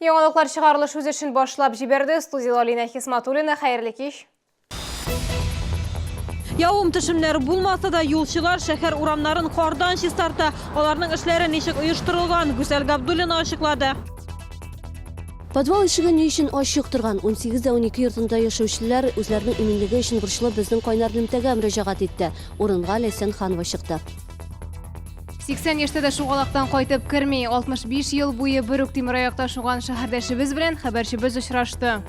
Яңалыклар чыгарылыш үз эшен башлап җибәрде. Студиядә Алинә Хисматуллина. Хәерле кич. Явым-төшемнәр булмаса да, юлчылар шәһәр урамнарын кардан чистарта. Аларның эшләре ничек оештырылган, Гүзәл Габдуллина ачыклады. Подвал ишеге ни өчен ачык торган? 18 дә 12 йортында яшәүчеләр үзләренең иминлеге өчен борчылып безнең кайнар элемтәгә мөрәҗәгать итте. Урынга Ләйсән Ханова чыкты. 80 яшьтә дә шугалактан кайтып керми. 65 ел буе бер үк тимераякта шуган шәһәрдәшебез белән хәбәрчебез очрашты.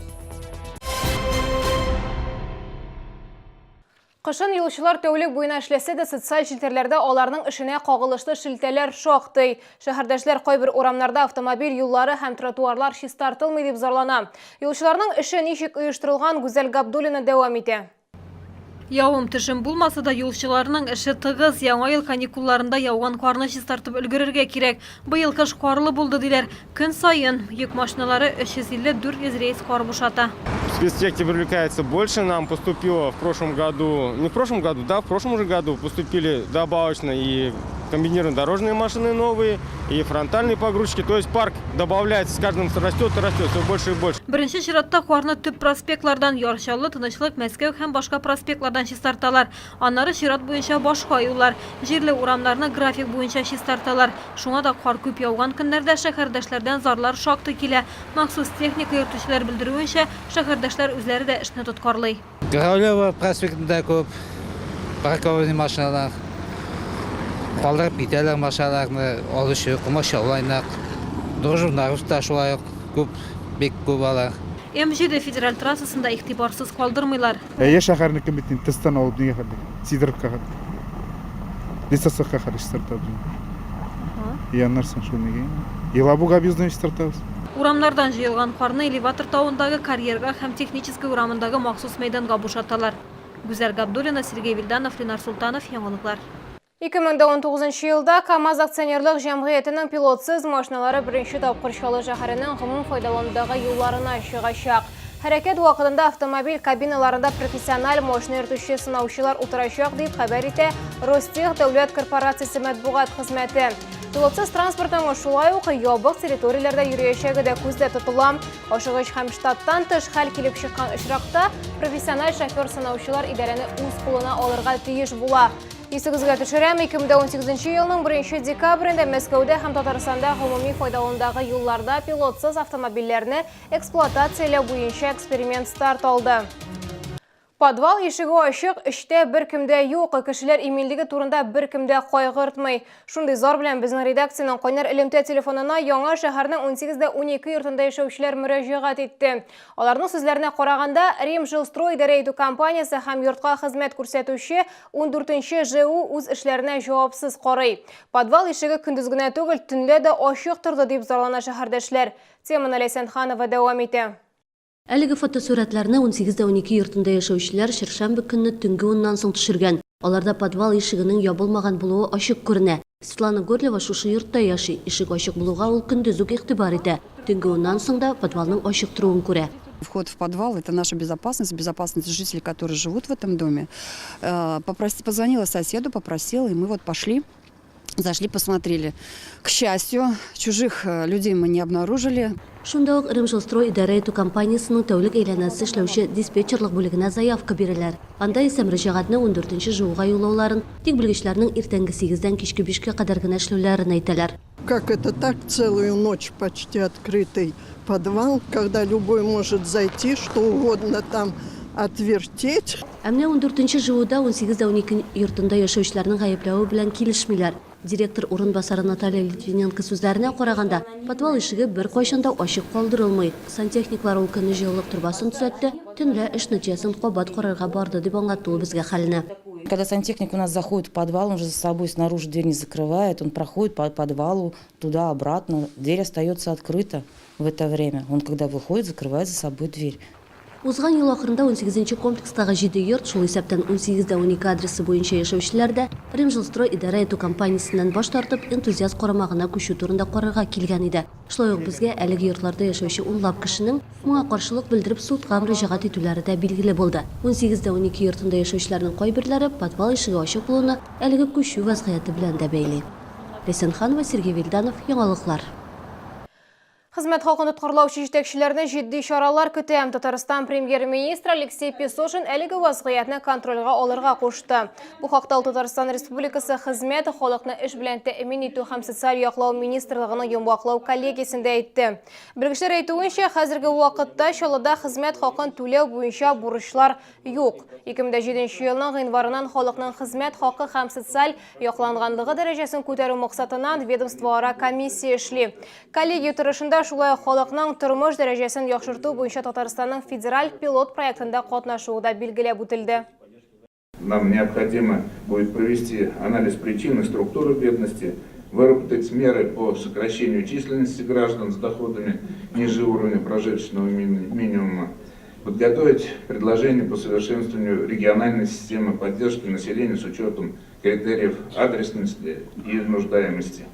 Кышын юлчылар тәүлек буена эшләсә дә, социаль челтәрләрдә аларның эшенә кагылышлы шелтәләр шактый. Шәһәрдәшләр кайбер урамнарда автомобиль юллары һәм тротуарлар чистартылмый дип зарлана. Юлчыларның эше ничек оештырылган, Гүзәл Габдуллина дәвам итә. Явым-төшем булмаса да, юлчыларның эше тыгыз. Яңа ел каникулларында яуган карны чистартып өлгерергә кирәк. Быел кыш карлы булды, диләр. Көн саен йөк машиналары 350-400 рейс кар бушата. Спецтехники привлекается больше. Нам поступило в прошлом году, не в прошлом году, да, в прошлом уже году поступили добавочно и комбинированные дорожные машины новые, и фронтальные погрузчики. То есть парк добавляется, с каждым растет и растет, все больше и больше. Беренче чиратта карны төп проспектлардан, Яр Чаллы, Тынычлык, Мәскәү һәм башка проспектлардан чистарталар. Аннары чират буенча башка юллар. Җирле урамнарны график буенча чистарталар. Шуңа да кар күп яуган көннәрдә шәһәрдәшләрдән зарлар шактый килә. Махсус техника йөртүчеләр белдерүенчә, шәһәрдәшләр үзләре дә эшне тоткарлый. Королева проспектында күп паркованный машиналар. Калдырып китәләр машиналарны, алучы комачаулай нык. Дружба народта шулай ук күп, бик күп алар. М-җиде федераль трассасын да игътибарсыз калдырмыйлар. Әйе, шәһәрнеке бит инде, Тестан алып нигә хәтле, Сидоровка хәтле, Лесосовка хәтле чистартабыз инде. И аннан соң шул нигә инде. Елабуга объездын чистартабыз. Урамнардан җыелган карны Элеватор тавындагы карьерга һәм Технический урамындагы махсус мәйданга бушаталар. Гүзәл Габдуллина, Сергей Вильданов, Ленар Солтанов, Яңалыклар. 2019 елда КАМАЗ акционерлык җәмгыятенең пилотсыз машиналары беренче тапкыр Чаллы шәһәренең гомум файдаланудагы юлларына чыгачак. Хәрәкәт вакытында автомобиль кабиналарында профессиональ машина йөртүче сынаучылар утырачак, дип хәбәр итә Ростех дәүләт корпорациясе матбугат хезмәте. Пилотсыз транспортның шулай ук ябык территорияләрдә йөриячәге дә күздә тотыла. Ашыгыч һәм штаттан тыш хәл килеп чыккан очракта профессиональ шофер-сынаучылар идарәне үз кулына алырга тиеш була. Исегезгә төшерәм, 2018 елның 1 декабрендә Мәскәүдә һәм Татарстанда гомуми файдаланудагы юлларда пилотсыз автомобильләрне эксплуатацияләү буенча эксперимент старт алды. Подвал ишеге ачык, эчтә беркем дә юк, кешеләр иминлеге турында беркем дә кайгыртмый. Шундый зар белән безнең редакциянең кайнар элемтә телефонына Яңа шәһәрнең 18 дә 12 йортында яшәүчеләр мөрәҗәгать итте. Аларның сүзләренә караганда, Ремжилстрой идарә итү компаниясе һәм йортка хезмәт күрсәтүче 14 нче ЖУ үз эшләренә җавапсыз карый. Подвал ишеге көндез генә түгел, төнлә дә ачык торды, дип зарлана шәһәрдәшләр. Теманы Ләйсән Ханова дәвам итә. Әлеге фотосурәтләрне 18 дә 12 йортында яшәүчеләр чәршәмбе көнне төнге уннан соң төшергән. Аларда подвал ишегенең ябылмаган булуы ачык күренә. Светлана Горлева шушы йортта яши. Ишек ачык булуга ул көндез үк игътибар итә. Төнге уннан соң да подвалның ачык торуын күрә. Вход в подвал, это наша безопасность, безопасность жителей, которые живут в этом доме. Позвонила соседу, попросила, и мы вот пошли. Зашли, посмотрели. К счастью, чужих э, людей мы не обнаружили. Шунда ук Ремжилстрой идарә итү компаниясенең тәүлек әйләнәсе эшләүче диспетчерлык бүлегенә заявка бирәләр. Анда исә мөрәҗәгатьне ундүртенче ЖУга юллауларын, тик белгечләрнең иртәнге сигездән кичке бишкә кадәр генә эшләүләрен әйтәләр. Как это так, целую ночь почти открытый подвал, когда любой может зайти, что угодно там отвертеть. Ә менә ундүртенче ЖУда 18 дә 12 йортында яшәүчеләрнең гаепләве белән килешмиләр. Директор урынбасары Наталья Литвиненко сүзләренә караганда, подвал ишеге беркайчан да ачык калдырылмый. Сантехниклар ул көнне җылылык торбасын төзәтте, төнлә эш нәтиҗәсен кабат карарга барды, дип аңлатты ул безгә хәлне. Когда сантехник у нас заходит в подвал, он же за собой снаружи дверь не закрывает, он проходит по подвалу туда-обратно, дверь остается открыта в это время. Он когда выходит, закрывает за собой дверь. Узган ел ахырында унсигезенче комплекстагы җиде йорт, шул исәптән 18 дә 12 адресы буенча яшәүчеләр дә Ремжилстрой идарә итү компаниясеннән баш тартып, Энтузиаст карамагына күчү турында карарга килгән иде. Шулай ук безгә әлеге йортларда яшәүче унлап кешенең моңа каршылык белдереп судка мөрәҗәгать итүләре дә билгеле булды. 18 дә 12 йортында яшәүчеләрнең кайберләре подвал ишеге ачык булуны әлеге күчү вәзгыяте белән дә бәйли. Ләйсән Ханова, Сергей Вильданов, Яңалыклар. Хезмәт хакын тоткарлаучы җитәкчеләрне җитди чаралар көтә. Татарстан премьер-министры Алексей Песошин әлеге вазгыятьне контрольгә алырга кушты. Бу хакта ул Татарстан Республикасы Хезмәт, халыкны эш белән тәэмин итү һәм социаль яклау министрлыгының йомгаклау коллегиясендә әйтте. Белгечләр әйтүенчә, хәзерге вакытта Чаллыда хезмәт хакын түләү буенча бурычлар юк. 2007 елның гыйнварыннан халыкның хезмәт хакы һәм социаль якланганлыгы дәрәҗәсен күтәрү максатыннан ведомствоара комиссия эшли. Коллегия утырышында шулай ук халыкның тормыш дәрәҗәсен яхшырту буенча Татарстанның федераль пилот проектында катнашуы да билгеләп үтелде. Нам необходимо будет провести анализ причин и структуры бедности, выработать меры по сокращению численности граждан с доходами ниже уровня прожиточного минимума, подготовить предложения по совершенствованию региональной системы поддержки населения с учетом критериев адресности и нуждаемости.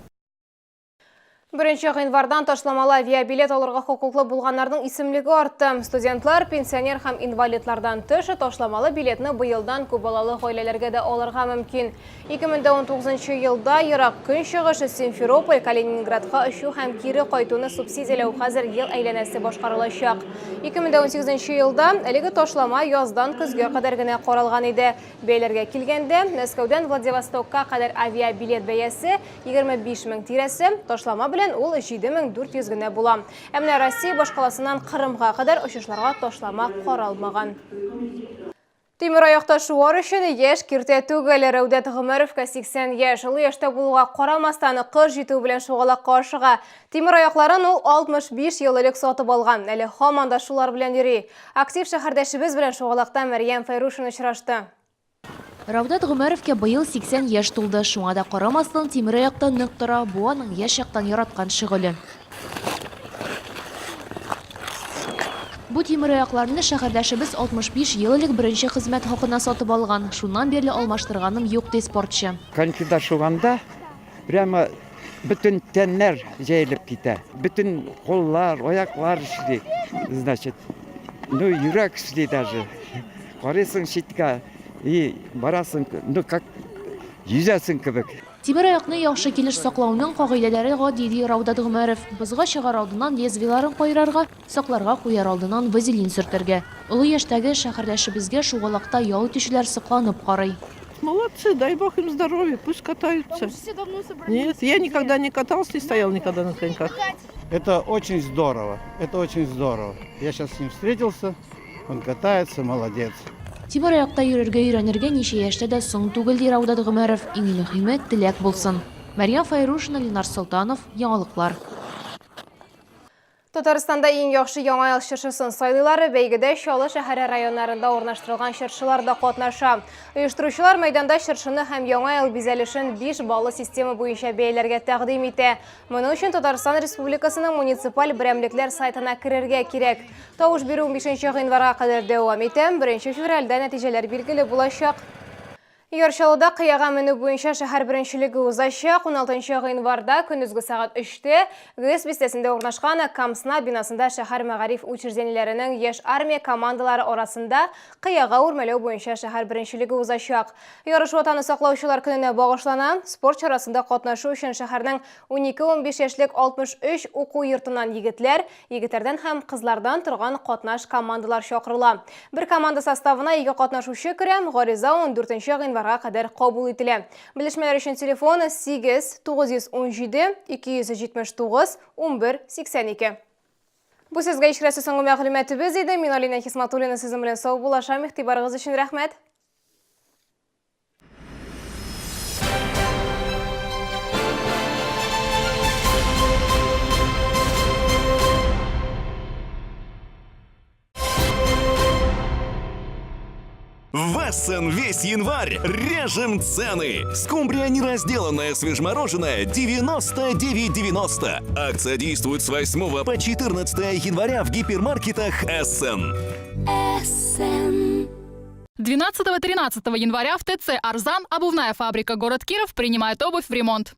Беренче гыйнвардан ташламалы авиабилет алырга хокуклы булганнарның исемлеге артты. Студентлар, пенсионер һәм инвалидлардан тыш, ташламалы билетны быелдан күпбалалы гаиләләргә дә алырга мөмкин. 2019 елда Ерак Көнчыгыш, Симферополь, Калининградка очу һәм кире кайтуны субсидияләү хәзер ел әйләнәсе башкарылачак. 2018 елда әлеге ташлама яздан көзгә кадәр генә каралган иде. Бәяләргә килгәндә, Мәскәүдән Владивостокка кадәр авиабилет бәясе 25 мең тирәсе, ташлама белән ул 7400 генә була. Ә менә Россия башкаласыннан Кырымга кадәр очышларга ташлама каралмаган. Тимер аякта шуар өчен яшь киртә түгел. Рәүдәт Гомәровка 80 яшь. Олы яшьтә булуга карамастан, кыш җитү белән шугалакка ашыга. Тимер аякларын ул 65 ел элек сатып алган. Әле һаман да шулар белән йөри. Актив шәһәрдәшебез белән шугалакта Мәрьям Фәйрушина очрашты. Рәүдәт Гомәровка быел 80 яшь тулды. Шуңа да карамастан, тимер аякта нык тора. Бу аның яшь чактан яраткан шөгыле. Бу тимер аякларны шәһәрдәшебез 65 ел элек беренче хезмәт хакына сатып алган. Шуннан бирле алмаштырганым юк, ди спортчы. Конькида шуганда прямо бөтен тәннәр җәелеп китә. Бөтен куллар, аяклар эшли. Значит, ну, йөрәк эшли даже. Карыйсың читкә и барасың, ну, как йөзәсең кебек. Тимер аякны яхшы килеш саклауның кагыйдәләре гади, ди Раудат Гомәров. Бозга чыгар алдыннан лезвиеларын кайрарга, сакларга куяр алдыннан вазелин сөртергә. Олы яшьтәге шәһәрдәшебезгә шугалакта ял итүчеләр сокланып карый. Молодцы, дай бог им здоровья, пусть катаются. Нет, я никогда не катался, не стоял никогда на коньках. Это очень здорово, это очень здорово. Я сейчас с ним встретился, он катается, молодец. Тимер аякта йөрергә өйрәнергә ничә яшьтә дә соң түгел, ди Раудат Гомәров. Иң мөһиме, теләк булсын. Мәрьям Фәйрушина, Ленар Солтанов, Яңалыклар. Татарстанда иң яхшы Яңа ел чыршысын сайлыйлар. Бәйгедә Чаллы шәһәре районнарында урнаштырылган чыршылар да катнаша. Оештыручылар мәйданда чыршыны һәм Яңа ел бизәлешен 5 баллы система буенча бәяләргә тәкъдим итә. Моның өчен Татарстан Республикасының муниципаль берәмлекләр сайтына керергә кирәк. Тавыш бирү 15 гыйнварга кадәр дәвам итә. 1 февральдә нәтиҗәләр билгеле булачак. Яр Чаллыда кыяга менү буенча шәһәр беренчелеге узачак. 16 гыйнварда көндезге сәгать 3-тә ГЭС бистәсендә урнашкан Камсна бинасында шәһәр мәгариф учреждениеләренең яшь армия командалары арасында кыяга үрмәләү буенча шәһәр беренчелеге узачак. Ярыш Ватанны саклаучылар көненә багышлана. Спорт чарасында катнашу өчен шәһәрнең 12-15 яшьлек 63 уку йортыннан егетләр, Егетләрдән һәм кызлардан торган катнаш командалар чакырыла. Бер команда составына ике катнашучы керә, гариза 14 гыйнварга кадәр кабул ителә. Белешмәләр өчен телефон 8 917 279 11 82. Бу сезгә ишкерәсе соңгы мәгълүматыбыз иде. Мин Алина Хисматуллина сезнең белән саубуллашам. Игътибарыгыз өчен рәхмәт. В Эссен весь январь режем цены. Скумбрия неразделанная свежемороженое 99,90. Акция действует с 8 по 14 января в гипермаркетах Эссен. Эссен. 12-13 января в ТЦ «Арзан» обувная фабрика «Город Киров» принимает обувь в ремонт.